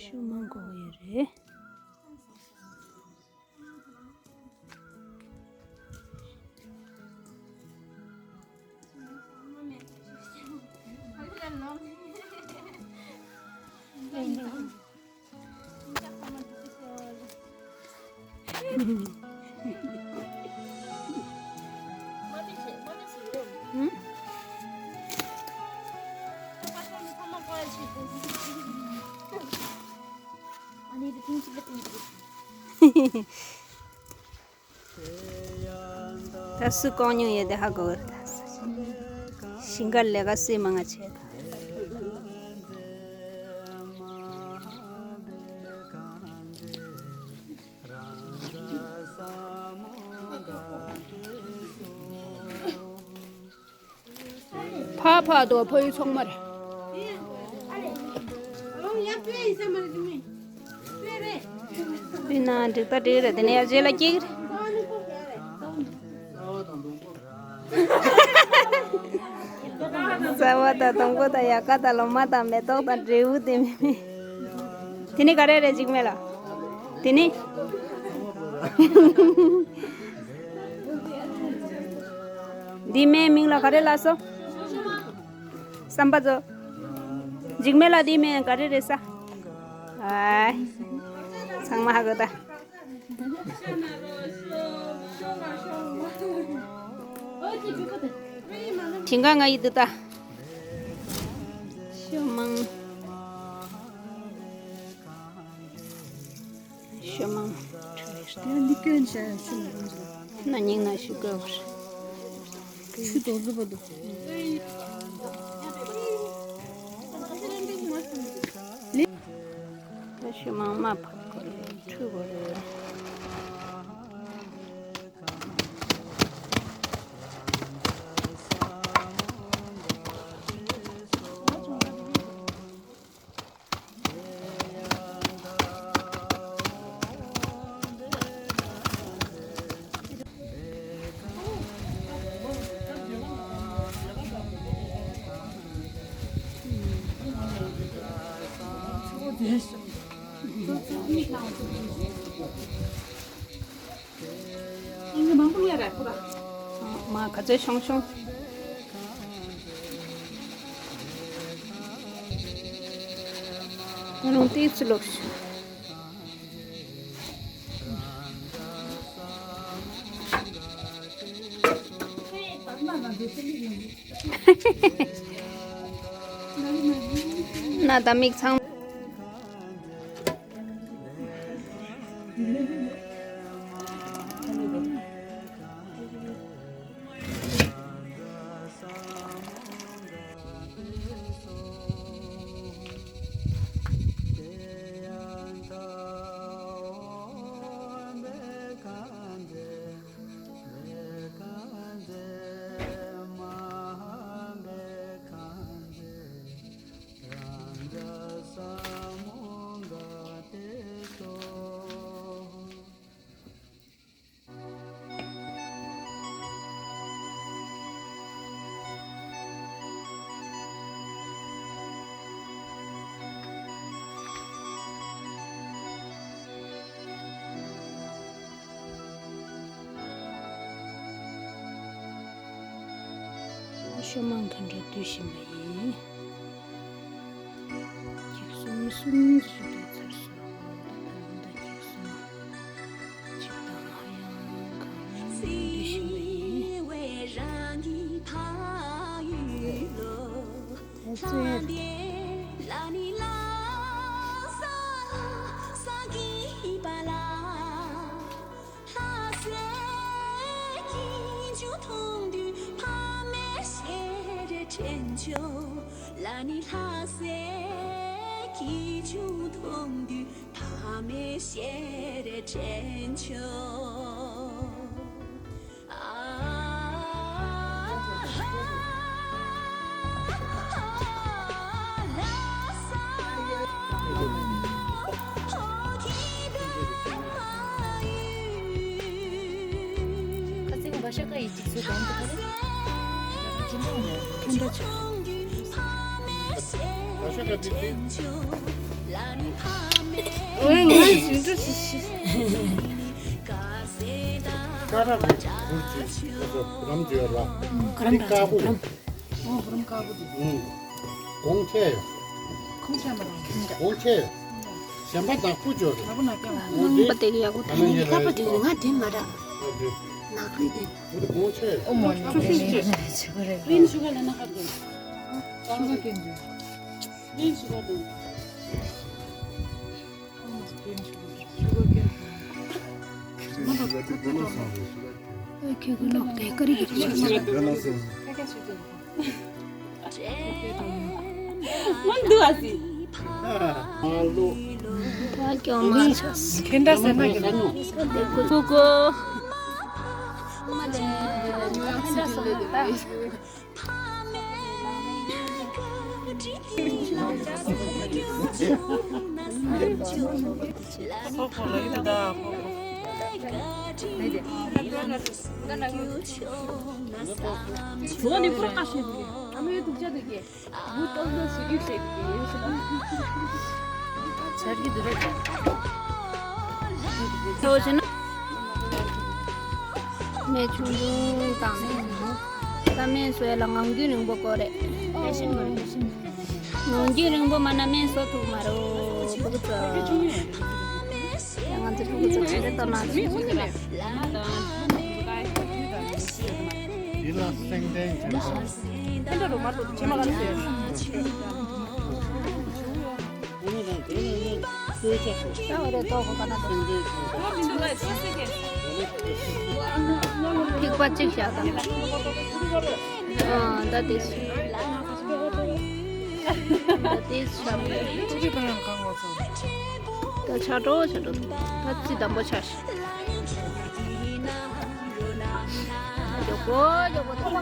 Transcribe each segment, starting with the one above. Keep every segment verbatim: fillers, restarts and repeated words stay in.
ཤུགས་མང་གོ་ཡོད་རེད། ད་སུ་གང་མྱོང་ཡོད་དེ་ཧ་གོ་གི་རེད། ད་ཞིང་ཁར་ལས་ཀ་སུས་མང་ང་བྱས་ད། ཕ་ཕ་དོ་ཕ་ཡུལ་ཚང་མར། དེ་ན་འགྲིག་ད་འགྲིག་རེད། དེ་ནས་ཡར་རྗེས་ལ་སྐྱེ་གི་རེད། རྩ་བ་དང་སྡོང་པོ་དང་ཡལ་ག་དང་ལོ་མ་དང་མེ་ཏོག་དང་འབྲས་བུ་དེ་མིན་མིན། དེ་ནི་ག་རེ་རེད། འཇིགས་མེད་ལ། དེ་ནི། འདི་མའི་མིང་ལ་ག་རེ་ལབ་སོང་། བསམ་པ་ཚོ། འཇིགས་མེད་ལ་འདི་མིང་ག་རེ་རེད་ས། ཨའི། ཚང་མ་ཧ་གོ་ད། ཞིང་ཁ་ང་ཡི་འདི་ད། ཤོ་མང་། ཤོ་མང་། ཡང་འདི་སྐྱོན་བྱས་ཤོ་མང་། ན་ཉིང་ན་ཤི་དགོས་པར། ཆུ་དོ་ཟུ་པ་དུ། ད་ཤོ་མང་མ་ཕབ་དགོས་རེད། འཁྲུ་དགོས་རེད། མ་ག་ཚོད་ཤོང་ཤོང་། ད་རུང་ཏོག་ཙམ་ལོག་ཤོག། སྣ་དང་མིག་ཚང་། ཤོ་མང་ག་འདྲ་བསྡུས་བཞིན་པ་ཡིན། གཅིག་གསུམ་གསུམ་གྱི་ཤོ་དེ་ཚར་སོང་། ད་ལྟ་ལོ་ཟླ་གཅིག་གསུམ། གཅིག་དང་ཧ་ཡང་གང་བསྡུས་བཞིན་པ་ཡིན། ད་ཚོད། ཀྱི་ཆུང་མཐོང་དུས་ཕ་མའི་ཞལ་རས་དྲན་བྱུང་། ཨ་ཧ་ལ་ས་ཧོ་གི་བདག་མ་ཡིན། ཁ་སང་བ་ཤ་ཁ་ཡི་ཅིག་བཟོས་གང་འདུག་ག་རེད། ཁྱེད་འདྲ་ཆགས། ཀ་ར་རེད། གུར་གྱི་རམ་བྱས་ལ། འདི་དཀར་པོ་རེད། ཨོ་བུ་རམ་དཀར་པོ་འདུག་ཨུང་། གོང་ཆེ་ཡོད། ཁོང་ཆེ་མ་རང་ཁྱིམ་ཆ། གོང་ཆེ་ཡོད། གཞན་པ་དག་པོ་འཇོག་རེད། ལ་པོ་ན་ཀྱང་ཨོ་ནང་པ་དེ་གི་ཡག་པོ་ད་ནི་ལྷ་པ་དེ་ང་དེ་མ་ར། ཨོ་དེ། ནག་རི་དེ། འོ་དེ་གོང་ཆེ་ཡོད། ཨོ་མ་ན་ཆུ་ཤིང་ཆེ། ཆུ་ཤིང་ཆེ་ག་རེད། ལིན་ཤུ་ག་ལ་ན་ཁ་དེ། ཤུ་ག་ཀེན་དེ། ལིན་ཤུ་ག་དེ། ཁྱེད་ཀྱི་ནོག་དེ་ཀ་རི་གི་རེད། མ་འདུག་ཨ་ཙི། ཨ་སྐྱོ་མ་ཆགས། ཁྱེད་འདྲ་ཟེར་ན་ཁྱེད་འདྲ་ཟེར་ན། ཀུ་ཀུ། ཚོ་ནི་ཕོར་ཀ་ཤེས་ཀྱི། ཨ་མའི་སྡུག་ཅག་འདུག་གི། མུ་ཏོག་ཏོག་ཞིག་ཡོད་ཤེས་ཀྱི་ཡོད་ཤེས། ཆར་གྱི་འདུག་རེད། ཚོ་བྱས་ན། སྨན་ཆུང་ཆུང་བཏང་ནས། ད་སྨན་གསོ་ཡ་ལ་ངང་རྒྱུན་རིང་པོ་དགོས་རེད། ངང་རྒྱུན་རིང་པོ་མ་ན་སྨན་གསོ་ཐུབ་མ་རེད། ཕྲུ་གུ་ཚོ། ཡང་ང་ཚོ་ཕྲུ་གུ་ཚོ་ག་རེ་ལྟ་ན། འདི་ལ་སེང་ལྡེང་བྱེད་མ། ཁྱེད་འདྲ་རུ་མ་གཏོགས་བྱེད་མ་ག་རེ་བྱེད། ད་འོ་རེ་ཏོག་གོ་ག་ན་ཏོག་ཐིགས་པ་གཅིག་བཞག་དང་། ཨ་ད་དེ་ད་དེ་བཞག་ད་ཆ་འགྲོ་ཆ་འགྲོ། ད་རྩི་དམ་པོ་ཆ་ཞིག་མགྱོགས་པོ་མགྱོགས་པོ།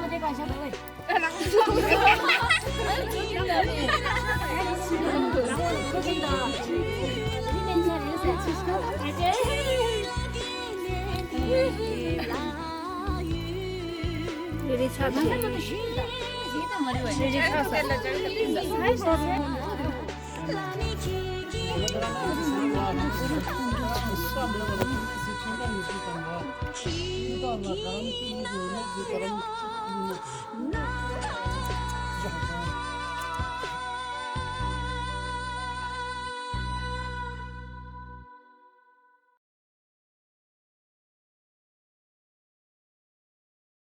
རེ་རེ་ཆགས་སོང་། རེ་རེ་ཆགས་སོང་།